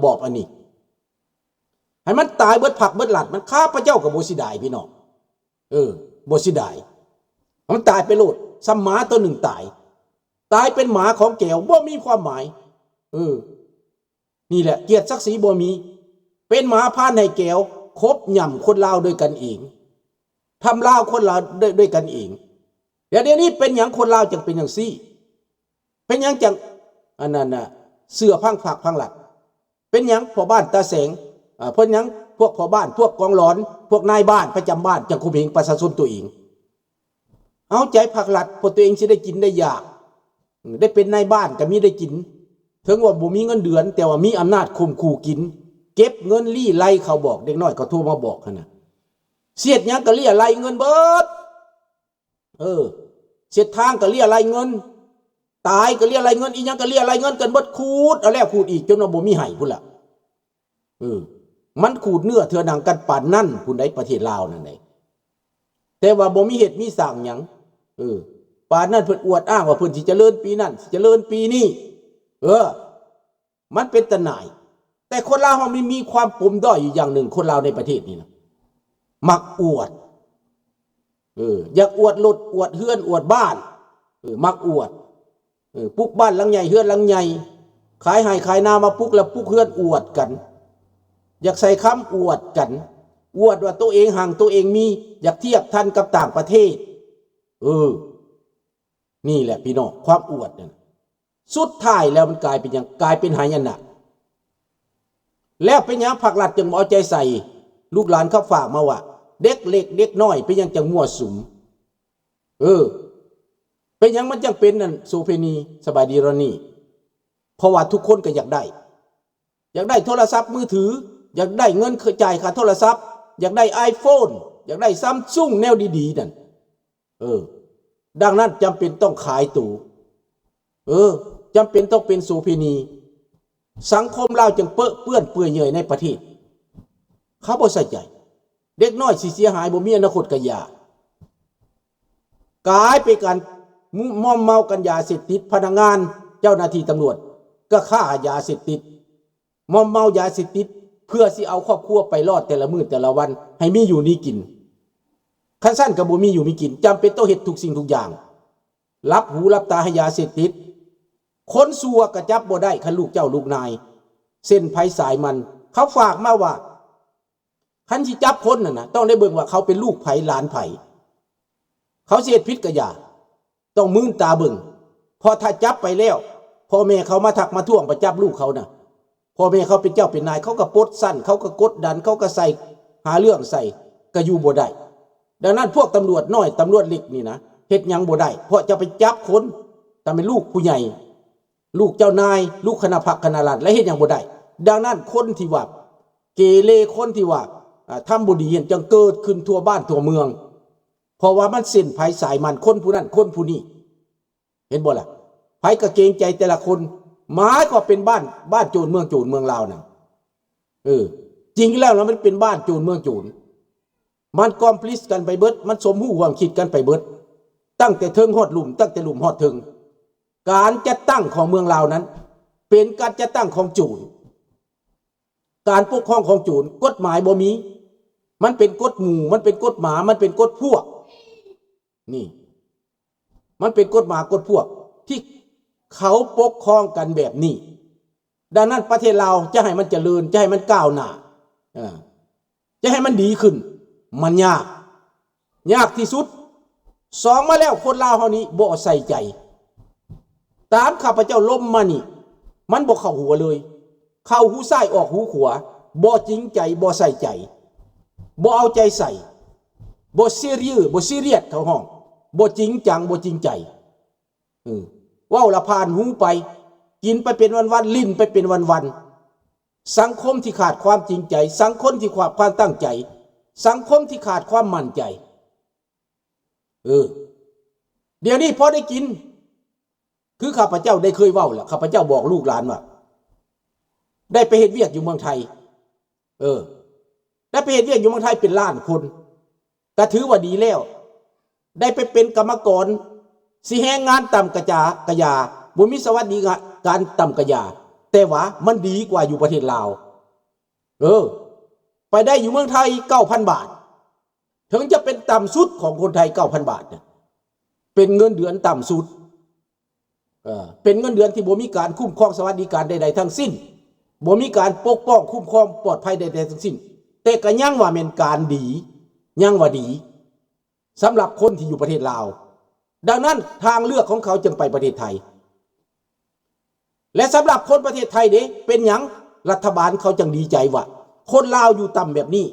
ບອບອັນນີ້ ໃຫ້ມັນຕາຍເບິດພັກເບິດລັດ ມັນ ຂ້າພະເຈົ້າກໍບໍ່ເສຍດາຍພີ່ນ້ອງ ເອີ ບໍ່ເສຍດາຍ ໃຫ້ມັນຕາຍໄປໂລດ ສ່ຳໝາຕົວໜຶ່ງຕາຍ ຕາຍເປັນໝາຂອງແກວ ບໍ່ມີຄວາມໝາຍ ເອີ ນີ້ແຫຼະ ກຽດສັກສີບໍ່ມີ ເປັນໝາພານໃຫ້ແກວ ຄົບຫຍ້ຳຄົນລາວດ້ວຍກັນເອງ ທຳລາວຄົນລາວດ້ວຍ ດ້ວຍກັນເອງ ແລ້ວດຽວນີ້ເປັນຫຍັງຄົນລາວຈຶ່ງເປັນຈັ່ງຊີ້? ເປັນຫຍັງຈັ່ງ ອັນນັ້ນນະ ເຊື່ອພັງພັກພັງລັດ? ເປັນຫຍັງພໍ່ບ້ານຕາແສງ ເອີ ເປັນຫຍັງພວກພໍ່ບ້ານ ພວກກອງຫຼອນ ພວກນາຍບ້ານປະຈຳບ້ານ ຈັ່ງຂົ່ມເຫງປະຊາຊົນຕົວເອງ? ເອົາໃຈພັກລັດ ເພື່ອຕົວເອງຊິໄດ້ກິນໄດ້ຢາກ ໄດ້ເປັນນາຍບ້ານກໍມີໄດ້ກິນ ເຖິງວ່າບໍ່ມີເງິນເດືອນ ແຕ່ວ່າມີອຳນາດຂົ່ມຂູ່ກິນ ເກັບເງິນລີ້ໄລ່ ເຂົາບອກ ເດັກນ້ອຍເຂົາໂທມາບອກຫັ້ນນະ ເສຍຫຍັງກໍເລີຍໄລ່ເງິນເບິດ ເອີ ເສຍທາງກໍເລີຍໄລ່ເງິນ ຕາຍກໍເລີຍໄລ່ເງິນ ອີຫຍັງກໍເລີຍໄລ່ເງິນກັນເບິດ ຂູດເອົາແລ້ວຂູດອີກ ຈົນວ່າບໍ່ມີໃຫ້ພຸ້ນລະ ເອີ ມັນຂູດເນື້ອເທື່ອໜັງກັນປານນັ້ນພຸ້ນໃດ ປະເທດລາວນັ້ນໃດ ແຕ່ວ່າບໍ່ມີເຮັດມີສ້າງຫຍັງ ເອີ ປານນັ້ນເພິ່ນອວດອ້າງວ່າເພິ່ນຊິຈະເລີນປີນັ້ນ ຊິຈະເລີນປີນີ້ ເອີ ມັນເປັນຕາໜ່າຍ ແຕ່ຄົນລາວເຮົາມີ ມີຄວາມປົມດ້ອຍຢູ່ຢ່າງໜຶ່ງ ຄົນລາວໃນປະເທດນີ້ນະ ມັກອວດ ເອີ ຢາກອວດລົດ ອວດເຮືອນ ອວດບ້ານ ເອີ ມັກອວດ ເອີ ປຸກບ້ານຫຼັງໃຫຍ່ ເຮືອນຫຼັງໃຫຍ່ ຂາຍໄຮ່ຂາຍນາມາປຸກ ແລ້ວປຸກເຮືອນອວດກັນ ຢາກໃສ່ຄຳອວດກັນ ອວດວ່າໂຕເອງຮັ່ງ ໂຕເອງມີ ຢາກທຽບທັນກັບຕ່າງປະເທດ ເອີ ນີ້ແຫຼະພີ່ນ້ອງ ຄວາມອວດນັ້ນ ສຸດທ້າຍແລ້ວມັນກາຍເປັນຫຍັງ? ກາຍເປັນຫາຍະນະ. ແລ້ວເປັນຫຍັງພັກລັດຈຶ່ງບໍ່ເອົາໃຈໃສ່? ລູກຫຼານເຂົາຝາກມາວ່າ ເດັກເລັກເດັກນ້ອຍເປັນຫຍັງຈັ່ງມົ້ວສຸມ? ເອີ ເປັນຫຍັງມັນຈັ່ງເປັນອັນໂສເພນີ? ສະບາຍດີລອນນີ້ ເພາະວ່າທຸກຄົນກໍຢາກໄດ້ ຢາກໄດ້ໂທລະສັບມືຖື ຢາກໄດ້ເງິນ ຄ- ຈ່າຍຄ່າໂທລະສັບ ຢາກໄດ້ໄອໂຟນ ຢາກໄດ້ຊຳຊຸງແນວດີໆນັ້ນ. ເອີ ດັ່ງນັ້ນຈຳເປັນຕ້ອງຂາຍໂຕ ເອີ ຈຳເປັນຕ້ອງເປັນໂສເພນີ ສັງຄົມລາວຈຶ່ງເປິເປື້ອນເປື່ອຍເຫຍື່ອຍໃນປະເທດ ເຂົາບໍ່ໃສ່ໃຈ ເດັກນ້ອຍຊິເສຍຫາຍ ບໍ່ມີອະນາຄົດກະຢ່າ ກາຍເປັນການມອມເມົາກັນຢາເສບຕິດ ພະນັກງານ ເຈົ້າໜ້າທີ່ຕຳຫຼວດກໍຄ້າຢາເສບຕິດ ມອມເມົາຢາເສບຕິດ ເພື່ອຊິເອົາຄອບຄົວໄປລອດແຕ່ລະມື້ແຕ່ລະວັນ ໃຫ້ມີຢູ່ມີກິນ ຄັນຊັ້ນກໍບໍ່ມີຢູ່ມີກິນ ຈຳເປັນຕ້ອງເຮັດທຸກສິ່ງທຸກຢ່າງ ຫຼັບຫູຫຼັບຕາໃຫ້ຢາເສບຕິດ ຄົນຊົ່ວກໍຈັບບໍ່ໄດ້ ຄັນລູກເຈົ້າລູກນາຍ ເສັ້ນໃຜສາຍມັນ ເຂົາຝາກມາວ່າ ຄັນຊິຈັບຄົນນັ້ນນະ ຕ້ອງໄດ້ເບິ່ງວ່າເຂົາເປັນລູກໃຜຫຼານໃຜ ເຂົາຊິເຮັດຜິດກະຢ່າ ຕ້ອງມືນຕາເບິ່ງ ເພາະຖ້າຈັບໄປແລ້ວ ພໍ່ແມ່ເຂົາມາທັກມາທ້ວງໄປຈັບລູກເຂົານະ ພໍ່ແມ່ເຂົາເປັນເຈົ້າເປັນນາຍ ເຂົາກໍປົດຊັ້ນ ເຂົາກໍກົດດັນ ເຂົາກໍໃສ່ ຫາເລື່ອງໃສ່ ກໍຢູ່ບໍ່ໄດ້. ດັ່ງນັ້ນພວກຕຳຫຼວດນ້ອຍ ຕຳຫຼວດເລັກນີ້ນະ ເຮັດຫຍັງບໍ່ໄດ້ ເພາະຈະໄປຈັບຄົນ ຕ້ອງເປັນລູກຜູ້ໃຫຍ່ ລູກເຈົ້ານາຍ ລູກຄະນະພັກຄະນະລັດ ແລະເຮັດຫຍັງບໍ່ໄດ້. ດັ່ງນັ້ນຄົນທີ່ວ່າເກເລ ຄົນທີ່ວ່າ ອ່າ ທຳບໍ່ດີຫັ້ນ ຈຶ່ງເກີດຂຶ້ນທົ່ວບ້ານທົ່ວເມືອງ ເພາະວ່າມັນເສັ້ນໃຜສາຍມັນ ຄົນຜູ້ນັ້ນຄົນຜູ້ນີ້ ເຫັນບໍ່ລະ? ໃຜກໍເກງໃຈແຕ່ລະຄົນ ໝາຍຄວາມເປັນບ້ານ ບ້ານໂຈນເມືອງໂຈນເມືອງລາວນັ້ນ. ເອີ ຈິງແລ້ວລະມັນເປັນບ້ານໂຈນເມືອງໂຈນ ມັນຄອມພລີຊກັນໄປເບິດ ມັນສົມຮູ້ຮ່ວມຄິດກັນໄປເບິດ ຕັ້ງແຕ່ເທິງຮອດລຸ່ມ ຕັ້ງແຕ່ລຸ່ມຮອດເທິງ. ການຈັດຕັ້ງຂອງເມືອງລາວນັ້ນ ເປັນການຈັດຕັ້ງຂອງໂຈນ ການປົກຄອງຂອງໂຈນ ກົດໝາຍບໍ່ມີ ມັນເປັນກົດໝູ່ ມັນເປັນກົດໝາ ມັນເປັນກົດພວກ ນີ້ ມັນເປັນກົດໝາກົດພວກ ທີ່ເຂົາປົກຄອງກັນແບບນີ້. ດັ່ງນັ້ນປະເທດລາວຈະໃຫ້ມັນຈະເລີນ ຈະໃຫ້ມັນກ້າວໜ້າ ເອີ ຈະໃຫ້ມັນດີຂຶ້ນ ມັນຍາກ ຍາກທີ່ສຸດ. ສອງມາແລ້ວ ຄົນລາວເຮົານີ້ບໍ່ໃສ່ໃຈ. ຕາມຂ້າພະເຈົ້າລົມມານີ້ ມັນບໍ່ເຂົ້າຫົວເລີຍ ເຂົ້າຫູຊ້າຍອອກຫູຂວາ ບໍ່ຈິງໃຈ ບໍ່ໃສ່ໃຈ ບໍ່ເອົາໃຈໃສ່ ບໍ່ຊີຣຽສ ບໍ່ຊີຣຽສ ເຂົາຮ້ອງ ບໍ່ຈິງຈັງ ບໍ່ຈິງໃຈ. ເອີ ເວົ້າລະຜ່ານຫູໄປ ກິນໄປເປັນວັນໆ ຫຼິ້ນໄປເປັນວັນໆ. ສັງຄົມທີ່ຂາດຄວາມຈິງໃຈ ສັງຄົມທີ່ຂາດຄວາມຕັ້ງໃຈ ສັງຄົມທີ່ຂາດຄວາມໝັ້ນໃຈ. ເອີ ດຽວນີ້ພໍໄດ້ກິນ ຄືຂ້າພະເຈົ້າໄດ້ເຄີຍເວົ້າລະ ຂ້າພະເຈົ້າບອກລູກຫຼານວ່າ ໄດ້ໄປເຮັດວຽກຢູ່ເມືອງໄທ ເອີ ໄດ້ໄປເຮັດວຽກຢູ່ເມືອງໄທເປັນລ້ານຄົນ ກະຖືວ່າດີແລ້ວ ໄດ້ໄປເປັນກຳມະກອນ ຊິແຮງງານຕ່ຳກະຈາກະຢາ ບໍ່ມີສະຫວັດດີການຕ່ຳກະຢາ ແຕ່ວ່າມັນດີກວ່າຢູ່ປະເທດລາວ. ເອີ ໄປໄດ້ຢູ່ເມືອງໄທເກົ້າພັນບາດ, ເຖິງຈະເປັນຕ່ຳສຸດຂອງຄົນໄທເກົ້າພັນບາດນະ, ເປັນເງິນເດືອນຕ່ຳສຸດ, ເອີ ເປັນເງິນເດືອນທີ່ບໍ່ມີການຄຸ້ມຄອງສະຫວັດດີການໃດໆທັງສິ້ນ, ບໍ່ມີການປົກປ້ອງຄຸ້ມຄອງປອດໄພໃດໆທັງສິ້ນ, ແຕ່ກໍຍັງວ່າແມ່ນການດີ, ຍັງວ່າດີ ສຳລັບຄົນທີ່ຢູ່ປະເທດລາວ. ດັ່ງນັ້ນທາງເລືອກຂອງເຂົາຈຶ່ງໄປປະເທດໄທ. ແລະ ສຳລັບຄົນປະເທດໄທເດ ເປັນຫຍັງລັດຖະບານເຂົາຈັ່ງດີໃຈວ່າຄົນລາວຢູ່ຕ່ຳແບບນີ້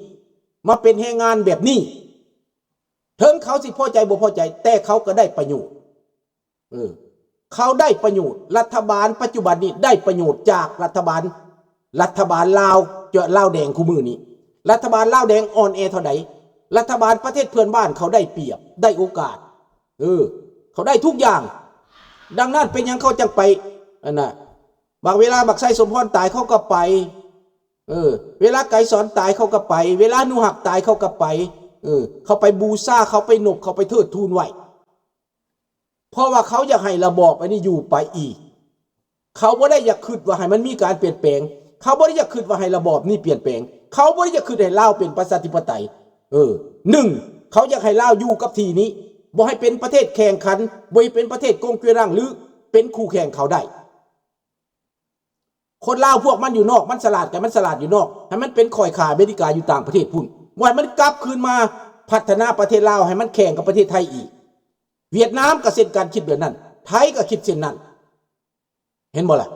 ມາເປັນແຮງງານແບບນີ້? ເຖິງເຂົາຊິພໍໃຈບໍ່ພໍໃຈ ແຕ່ເຂົາກໍໄດ້ປະໂຫຍດ. ເອີ ເຂົາໄດ້ປະໂຫຍດ. ລັດຖະບານປັດຈຸບັນນີ້ໄດ້ປະໂຫຍດຈາກລັດຖະບານ ລັດຖະບານລາວ ລາວແດງຄູ່ມື້ນີ້. ລັດຖະບານລາວແດງອ່ອນແອເທົ່າໃດ, ລັດຖະບານປະເທດເພື່ອນບ້ານເຂົາໄດ້ປຽບ, ໄດ້ໂອກາດ. ເອີ ເຂົາໄດ້ທຸກຢ່າງ. ດັ່ງນັ້ນເປັນຫຍັງເຂົາຈັ່ງໄປ ອັນນ່າ ບາງເວລາບັກໄຊສົມພອນຕາຍເຂົາກໍໄປ. ເອີ ເວລາໄກສອນຕາຍເຂົາກໍໄປ, ເວລາໜູຮັກຕາຍເຂົາກໍໄປ. ເອີ ເຂົາໄປບູຊາ, ເຂົາໄປນົບ, ເຂົາໄປເທີດທູນໄວ້. ເພາະວ່າເຂົາຢາກໃຫ້ລະບອບອັນນີ້ຢູ່ໄປອີກ. ເຂົາບໍ່ໄດ້ຢາກຄິດວ່າໃຫ້ມັນມີການປ່ຽນແປງ. ເຂົາບໍ່ໄດ້ຢາກຄິດວ່າໃຫ້ລະບອບນີ້ປ່ຽນແປງ. ເຂົາບໍ່ໄດ້ຢາກຄິດໃຫ້ລາວເປັນປະຊາທິປະໄຕ. ເອີ ໜຶ່ງ ເຂົາຢາກໃຫ້ລາວຢູ່ກັບທີ່ນີ້, ບໍ່ໃຫ້ເປັນປະເທດແຂ່ງຂັນ, ບໍ່ໃຫ້ເປັນປະເທດກົງເກຍຣັງ ຫຼື ເປັນຄູ່ແຂ່ງເຂົາໄດ້. ຄົນລາວພວກມັນຢູ່ນອກ ມັນສະຫຼາດ ໃຫ້ມັນສະຫຼາດຢູ່ນອກ, ໃຫ້ມັນເປັນຂ້ອຍຂ້າອາເມລິກາຢູ່ຕ່າງປະເທດພຸ້ນ, ບໍ່ໃຫ້ມັນກັບຄືນມາພັດທະນາປະເທດລາວໃຫ້ມັນແຂ່ງກັບປະເທດໄທອີກ. ຫວຽດນາມກໍເຊັ່ນກັນ ຄິດແບບນັ້ນ, ໄທກໍຄິດເຊັ່ນນັ້ນ. ເຫັນບໍ່ລະ?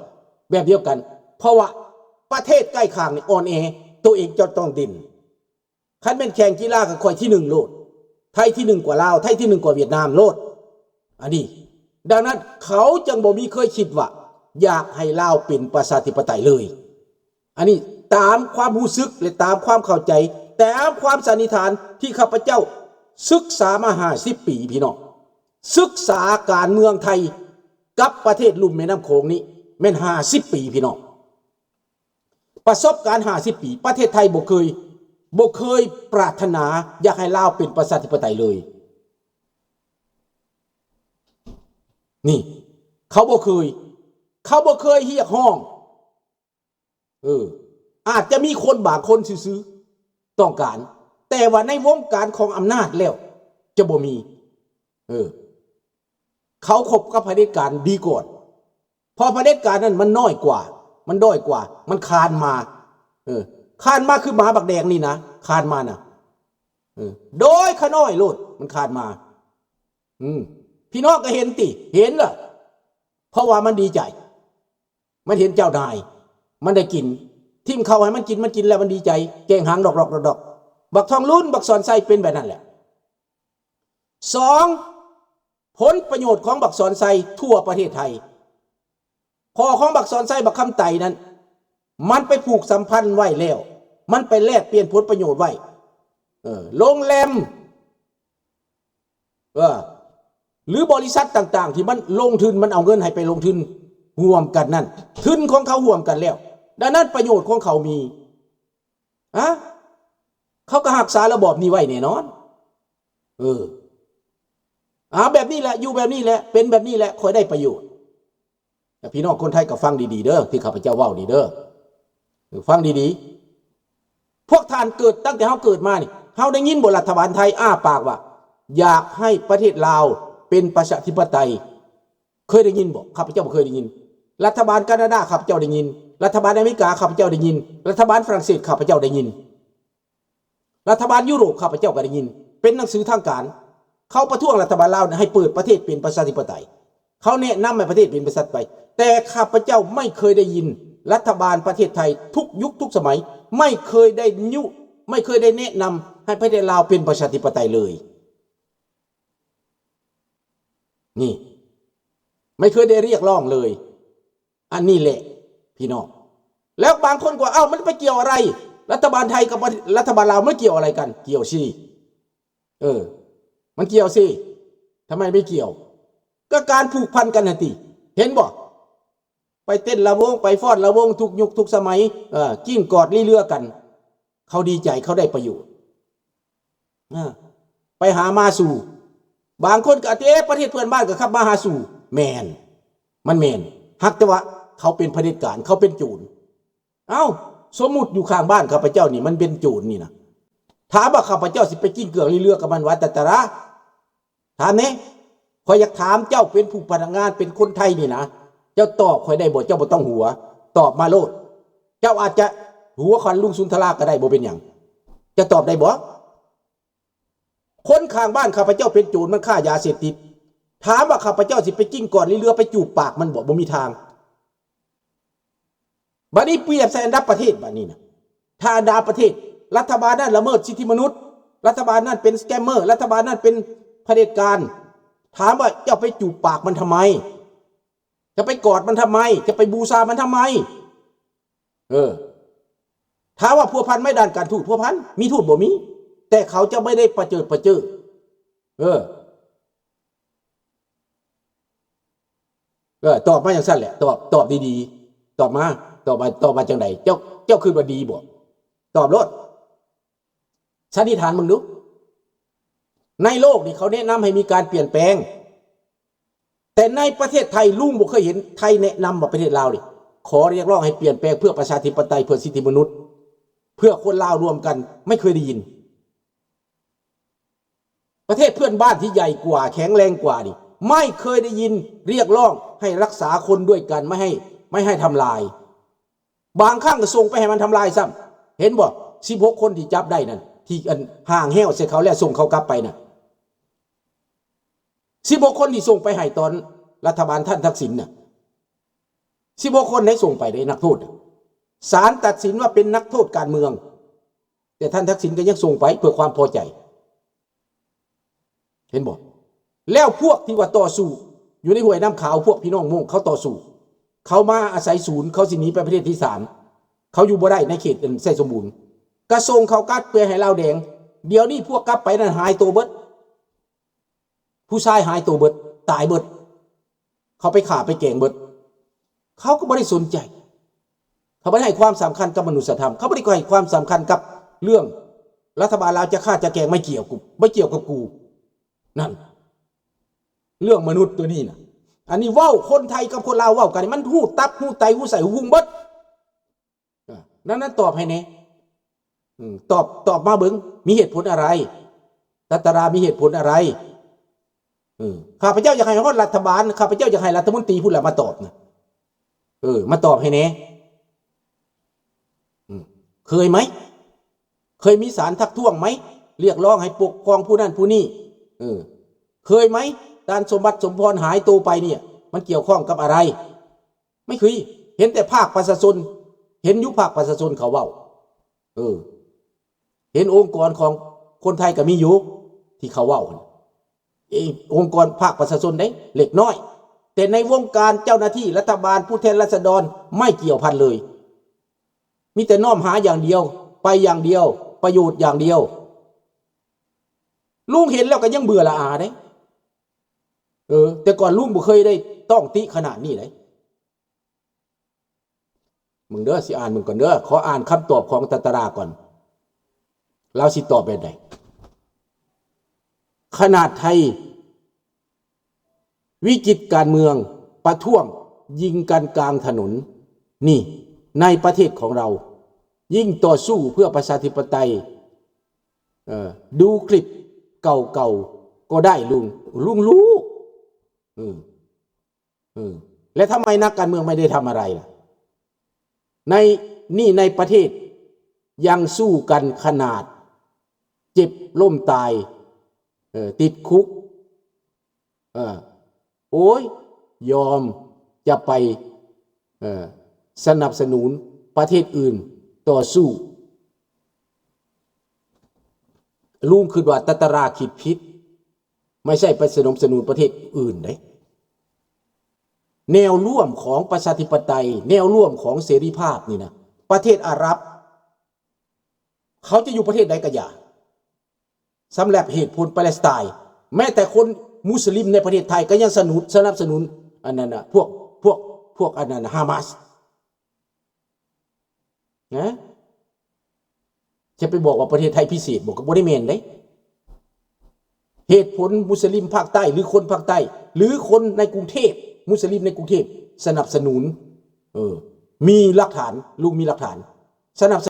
ແບບດຽວກັນ, ເພາະວ່າປະເທດໃກ້ຂ້າງນີ້ອ່ອນແອ, ໂຕເອງຈະຕ້ອງເດັ່ນ. ຄັນແມ່ນແຂ່ງກິລາກໍຂ້ອຍທີໜຶ່ງໂລດ, ໄທທີໜຶ່ງກວ່າລາວ, ໄທທີໜຶ່ງກວ່າຫວຽດນາມໂລດ. ອັນນີ້ ດັ່ງນັ້ນເຂົາຈຶ່ງບໍ່ມີເຄີຍຄິດວ່າຢາກໃຫ້ລາວເປັນປະຊາທິປະໄຕເລີຍ. ອັນນີ້ຕາມຄວາມຮູ້ສຶກ ແລະ ຕາມຄວາມເຂົ້າໃຈ, ຕາມຄວາມສັນນິຖານທີ່ຂ້າພະເຈົ້າສຶກສາມາຫ້າສິບປີ, ພີ່ນ້ອງ, ສຶກສາການເມືອງໄທກັບປະເທດລຸ່ມແມ່ນ້ຳໂຂງນີ້ແມ່ນຫ້າສິບປີ, ພີ່ນ້ອງ. ປະສົບການຫ້າສິບປີ ປະເທດໄທບໍ່ເຄີຍ ບໍ່ເຄີຍປາດຖະໜາຢາກໃຫ້ລາວເປັນປະຊາທິປະໄຕເລີຍ. ນີ້ ເຂົາບໍ່ເຄີຍ ເຂົາບໍ່ເຄີຍຮຽກຮ້ອງ. ເອີ ອາດຈະມີຄົນບາງຄົນຊື່ໆຕ້ອງການ, ແຕ່ວ່າໃນວົງການຂອງອຳນາດແລ້ວຈະບໍ່ມີ. ເອີ ເຂົາຄົບກັບຜະເດັດການດີກ່ອນ. ເພາະຜະເດັດການນັ້ນມັນນ້ອຍກວ່າ, ມັນດ້ອຍກວ່າ, ມັນຄານມາ. ເອີ ຄານມາຄືໝາບັກແດງນີ້ນະ, ຄານມານະ. ເອີ ໂດຍຂະນ້ອຍໂລດ, ມັນຄານມາ. ອືມ ພີ່ນ້ອງກໍເຫັນຕິ, ເຫັນລະ, ເພາະວ່າມັນດີໃຈ, ມັນເຫັນເຈົ້ານາຍ, ມັນໄດ້ກິນ, ຖິ້ມເຂົ້າໃຫ້ມັນກິນ, ມັນກິນແລ້ວມັນດີໃຈ, ແກງຫາງດອກໆດອກໆ. ບັກທອງລຸນ, ບັກສອນໄຊເປັນແບບນັ້ນແຫຼະ. ສອງ ຜົນປະໂຫຍດຂອງບັກສອນໄຊທົ່ວປະເທດໄທ. ພໍ່ຂອງບັກສອນໄຊ ບັກຄຳໄຕນັ້ນ ມັນໄປຜູກສຳພັນໄວ້ແລ້ວ, ມັນໄປແລກປ່ຽນຜົນປະໂຫຍດໄວ້. ເອີ ໂຮງແຮມ ເອີ ຫຼືບໍລິສັດຕ່າງໆ ທີ່ມັນລົງທຶນ, ມັນເອົາເງິນໃຫ້ໄປລົງທຶນຮ່ວມກັນນັ້ນ, ທຶນຂອງເຂົາຮ່ວມກັນແລ້ວ, ດັ່ງນັ້ນປະໂຫຍດຂອງເຂົາມີ. ຮະ ເຂົາກໍຮັກສາລະບອບນີ້ໄວ້ແນ່ນອນ. ເອີ ອາ ແບບນີ້ແຫຼະ, ຢູ່ແບບນີ້ແຫຼະ, ເປັນແບບນີ້ແຫຼະ, ຂ້ອຍໄດ້ປະໂຫຍດ. ແຕ່ພີ່ນ້ອງຄົນໄທກໍຟັງດີໆເດີ, ທີ່ຂ້າພະເຈົ້າເວົ້ານີ້ເດີ, ເອີ ຟັງດີໆ. ພວກທ່ານເກີດ, ຕັ້ງແຕ່ເຮົາເກີດມານີ້, ເຮົາໄດ້ຍິນບໍ່ລັດຖະບານໄທອ້າປາກວ່າ ຢາກໃຫ້ປະເທດລາວເປັນປະຊາທິປະໄຕ? ເຄີຍໄດ້ຍິນບໍ່? ຂ້າພະເຈົ້າບໍ່ເຄີຍໄດ້ຍິນ. ລັດຖະບານການາດາ ຂ້າພະເຈົ້າໄດ້ຍິນ, ລັດຖະບານອາເມລິກາ ຂ້າພະເຈົ້າໄດ້ຍິນ, ລັດຖະບານຝຣັ່ງເສດ ຂ້າພະເຈົ້າໄດ້ຍິນ, ລັດຖະບານຢູໂຣບ ຂ້າພະເຈົ້າກໍໄດ້ຍິນ. ເປັນໜັງສືທາງການ, ເຂົາປະທ້ວງລັດຖະບານລາວໃຫ້ເປີດປະເທດເປັນປະຊາທິປະໄຕ, ເຂົາແນະນຳໃຫ້ປະເທດເປັນປະຊາທິປະໄຕ. ແຕ່ຂ້າພະເຈົ້າໄມ່ເຄີຍໄດ້ຍິນລັດຖະບານປະເທດໄທທຸກຍຸກທຸກສະໄໝ ໄມ່ເຄີຍໄດ້ຍຸ, ໄມ່ເຄີຍໄດ້ແນະນຳໃຫ້ປະເທດລາວເປັນປະຊາທິປະໄຕເລີຍ. ນີ້ ໄມ່ເຄີຍໄດ້ຮຽກຮ້ອງເລີຍ. ອັນນີ້ແຫຼະພີ່ນ້ອງ. ແລ້ວບາງຄົນກໍວ່າ ເອົ້າ ມັນໄປກ່ຽວອະໄລ ລັດຖະບານໄທກັບລັດຖະບານລາວ ມັນກ່ຽວອະໄລກັນ? ກ່ຽວຊິ. ເອີ ມັນກ່ຽວຊິ. ທຳໄມໄມ່ກ່ຽວ? ກໍການຜູກພັນກັນຫັ້ນຕິ. ເຫັນບໍ່? ໄປເຕັ້ນລະວົງ, ໄປຟ້ອນລະວົງ ທຸກຍຸກທຸກສະໄໝ, ເອີ ກິ້ງກອດລີເລືອກັນ. ເຂົາດີໃຈ, ເຂົາໄດ້ປະໂຫຍດ. ເອີ ໄປຫາມາສູ່. ບາງຄົນກໍອາດຈະ ເອ ປະເທດເພື່ອນບ້ານກໍຂັບມາຫາສູ່. ແມ່ນ, ມັນແມ່ນ. ຫາກແຕ່ວ່າ ເຂົາເປັນຜະເດັດການ ເຂົາເປັນໂຈນ. ເອົ້າ ສົມມຸດຢູ່ຂ້າງບ້ານຂ້າພະເຈົ້ານີ້ມັນເປັນໂຈນນີ້ນະ ຖາມວ່າຂ້າພະເຈົ້າຊິໄປກິນເກືອງລີເລືອກັບມັນວ່າ ຕະຕະລາ? ຖາມແດ່. ຂ້ອຍຢາກຖາມເຈົ້າເປັນຜູ້ພະນັກງານ ເປັນຄົນໄທນີ້ນະ ເຈົ້າຕອບຂ້ອຍໄດ້ບໍ່? ເຈົ້າບໍ່ຕ້ອງຫົວ ຕອບມາໂລດ. ເຈົ້າອາດຈະຫົວຂວັນລຸງສຸນທະລາກໍໄດ້ ບໍ່ເປັນຫຍັງ. ເຈົ້າຕອບໄດ້ບໍ່? ຄົນຂ້າງບ້ານຂ້າພະເຈົ້າເປັນໂຈນ ມັນຄ້າຢາເສບຕິດ. ຖາມວ່າຂ້າພະເຈົ້າຊິໄປກິນກ່ອນລີເລືອ ໄປຈູບປາກມັນບໍ່? ບໍ່ມີທາງ. ບັດນີ້ປຽບໃສ່ອັນດັບປະເທດ ບັດນີ້ນະ ຖ້າອັນດັບປະເທດ ລັດຖະບານນັ້ນລະເມີດສິດທິມະນຸດ, ລັດຖະບານນັ້ນເປັນສະແກມເມີ, ລັດຖະບານນັ້ນເປັນຜະເດັດການ, ຖາມວ່າເຈົ້າໄປຈູບປາກມັນທຳໄມ? ຈະໄປກອດມັນທຳໄມ? ຈະໄປບູຊາມັນທຳໄມ? ເອີ ຖາມວ່າພົວພັນໄໝດ້ານການທູດ? ພົວພັນ. ມີທູດບໍ່? ມີ. ແຕ່ເຂົາຈະບໍ່ໄດ້ປະເຈີດປະເຈີ. ເອີ ເອີ ຕອບມາຈັ່ງຊັ້ນແຫຼະ. ຕອບ ຕອບດີໆ. ຕອບມາ. ຕອບວ່າ ຕອບວ່າຈັ່ງໃດ? ເຈົ້າ ເຈົ້າຄິດວ່າດີບໍ່? ຕອບໂລດ. ສັນນິຖານເບິ່ງດູ. ໃນໂລກນີ້ເຂົາແນະນຳໃຫ້ມີການປ່ຽນແປງ. ແຕ່ໃນປະເທດໄທ ລຸງບໍ່ເຄີຍເຫັນໄທແນະນຳວ່າປະເທດລາວນີ້ ຂໍຮຽກຮ້ອງໃຫ້ປ່ຽນແປງເພື່ອປະຊາທິປະໄຕ, ເພື່ອສິດທິມະນຸດ, ເພື່ອຄົນລາວລວມກັນ, ໄມ່ເຄີຍໄດ້ຍິນ. ປະເທດເພື່ອນບ້ານທີ່ໃຫຍ່ກວ່າ, ແຂງແຮງກວ່ານີ້ ໄມ່ເຄີຍໄດ້ຍິນຮຽກຮ້ອງໃຫ້ລັກສາຄົນດ້ວຍກັນ, ໄມ່ໃຫ້, ໄມ່ໃຫ້ທຳລາຍ. ບາງຄັ້ງກໍສົ່ງໄປໃຫ້ມັນທຳລາຍຊ້ຳ. ເຫັນບໍ່? ສິບຫົກຄົນທີ່ຈັບໄດ້ນັ້ນ, ທີ່ອັນ ຫ້າງແຮ້ວໃສ່ເຂົາແລ້ວສົ່ງເຂົາກັບໄປນັ້ນ. ສິບຫົກຄົນທີ່ສົ່ງໄປໃຫ້ຕອນລັດຖະບານທ່ານທັກສິນນະ, ສິບຫົກຄົນໃຫ້ສົ່ງໄປເດ້ ນັກໂທດນະ. ສານຕັດສິນວ່າເປັນນັກໂທດການເມືອງ, ແຕ່ທ່ານທັກສິນກໍຍັງສົ່ງໄປເພື່ອຄວາມພໍໃຈ. ເຫັນບໍ່? ແລ້ວພວກທີ່ວ່າຕໍ່ສູ້ຢູ່ໃນຫ້ວຍນ້ຳຂາວ, ພວກພີ່ນ້ອງມົ້ງເຂົາຕໍ່ສູ້, ເຂົາມາອາໄສສູນ, ເຂົາຊິໜີໄປປະເທດທີສາມ, ເຂົາຢູ່ບໍ່ໄດ້ໃນເຂດໄຊສົມບູນ, ກະສົ່ງເຂົາກັບໄປໃຫ້ລາວແດງ. ດຽວນີ້ພວກກັບໄປນັ້ນຫາຍໂຕເບິດ. ຜູ້ຊາຍຫາຍໂຕເບິດ, ຕາຍເບິດ, ເຂົາໄປຂ້າໄປແກງເບິດ. ເຂົາກໍບໍ່ໄດ້ສົນໃຈ, ເຂົາບໍ່ໄດ້ໃຫ້ຄວາມສຳຄັນກັບມະນຸດສະທຳ, ເຂົາບໍ່ໄດ້ໃຫ້ຄວາມສຳຄັນກັບເລື່ອງລັດຖະບານລາວຈະຂ້າຈະແກງ, ໄມ່ກ່ຽວກູ, ບໍ່ກ່ຽວກັບກູ. ນັ້ນ ເລື່ອງມະນຸດຕົວນີ້ນະ. ອັນນີ້ເວົ້າຄົນໄທກັບຄົນລາວເວົ້າກັນນີ້ ມັນຮູ້ຕັບ, ຮູ້ໄຕ, ຮູ້ໄສ້, ຮູ້ພຸງເບິດ. ອາ ນັ້ນ ນັ້ນຕອບໃຫ້ແດ່. ອືມ ຕອບ, ຕອບມາເບິ່ງ ມີເຫດຜົນອະໄລ? ຕະຕະລາມີເຫດຜົນອະໄລ? ເອີ ຂ້າພະເຈົ້າຢາກໃຫ້ຮອດລັດຖະບານ, ຂ້າພະເຈົ້າຢາກໃຫ້ລັດຖະມົນຕີພຸ້ນລະມາຕອບນະ. ເອີ ມາຕອບໃຫ້ແດ່. ອືມ ເຄີຍໄໝ? ເຄີຍມີສານທັກທ້ວງໄໝ? ຮຽກຮ້ອງໃຫ້ປົກປ້ອງຜູ້ນັ້ນຜູ້ນີ້? ເອີ ເຄີຍໄໝ? ທ່ານສົມບັດ ສົມພອນ ຫາຍໂຕໄປນີ້ ມັນກ່ຽວຂ້ອງກັບອະໄລ? ໄມ່ເຄີຍ. ເຫັນແຕ່ພາກປະຊາຊົນ, ເຫັນຢູ່ພາກປະຊາຊົນເຂົາເວົ້າ. ເອີ ເຫັນອົງກອນຂອງຄົນໄທກໍມີຢູ່ທີ່ເຂົາເວົ້າຫັ້ນ, ເອ ອົງກອນພາກປະຊາຊົນເດ້ ເລັກນ້ອຍ, ແຕ່ໃນວົງການເຈົ້າໜ້າທີ່ລັດຖະບານ, ຜູ້ແທນລາຊະດອນ ໄມ່ກ່ຽວພັນເລີຍ. ມີແຕ່ນ້ອມຫາຢ່າງດຽວ, ໄປຢ່າງດຽວ, ປະໂຫຍດຢ່າງດຽວ. ລຸງເຫັນແລ້ວກໍຍັງເບື່ອລະອາເດ້. ເອີ ແຕ່ກ່ອນລຸງບໍ່ເຄີຍໄດ້ຕ້ອງຕິຂະໜາດນີ້ເດ້. ເບິ່ງເດີ, ຊິອ່ານເບິ່ງກ່ອນເດີ. ຂໍອ່ານຄຳຕອບຂອງຕະຕະລາກ່ອນ. ລາວຊິຕອບແບບໃດ? ຂະໜາດໄທວິກິດການເມືອງ, ປະທ້ວງ, ຍິງກັນກາງຖະໜົນ, ນີ້ ໃນປະເທດຂອງລາວ ຍິ່ງຕໍ່ສູ້ເພື່ອປະຊາທິປະໄຕ. ເອີ ດູຄລິບເກົ່າໆກໍໄດ້ ລຸງ, ລຸງຮູ້. ເອີ ເອີ ແລະ ທຳໄມນັກການເມືອງໄມ່ໄດ້ທຳອະໄລລະ? ໃນ ນີ້ໃນປະເທດຍັງສູ້ກັນຂະໜາດເຈັບລົ້ມຕາຍ, ເອີ ຕິດຄຸກ, ເອີ ໂອ້ຍ ຍອມຈະໄປ ເອີ ສະໜັບສະໜູນປະເທດອື່ນຕໍ່ສູ້. ລຸງຄິດວ່າຕະຕະລາຄິດຜິດ, ໄມ່ໃຊ່ໄປສະໜັບສະໜູນປະເທດອື່ນເດ້. ແນວຮ່ວມຂອງປະຊາທິປະໄຕ, ແນວຮ່ວມຂອງເສລີພາບນີ້ນະ, ປະເທດອາຣັບ ເຂົາຈະຢູ່ປະເທດໃດກໍຢ່າ, ສຳລັບເຫດຜົນປາແລັສໄຕນ໌, ແມ້ແຕ່ຄົນມຸສລິມໃນປະເທດໄທກໍຍັງສະໜູນ, ສະໜັບສະໜູນອັນນັ້ນນະ, ພວກ, ພວກ, ພວກອັນນັ້ນນະ, ຮາມາສ. ນະ? ຈະໄປບອກວ່າປະເທດໄທພິເສດບໍ? ກໍບໍ່ໄດ້ແມ່ນເດ້. ເຫດຜົນມຸສລິມພາກໃຕ້ ຫຼື ຄົນພາກໃຕ້ ຫຼື ຄົນໃນກຸງເທບ, ມຸສລິມໃນກຸງເທບສະໜັບສະໜູນ ເອີ ມີຫຼັກຖານ ລູກມີຫຼັກຖານ ສະໜັບສ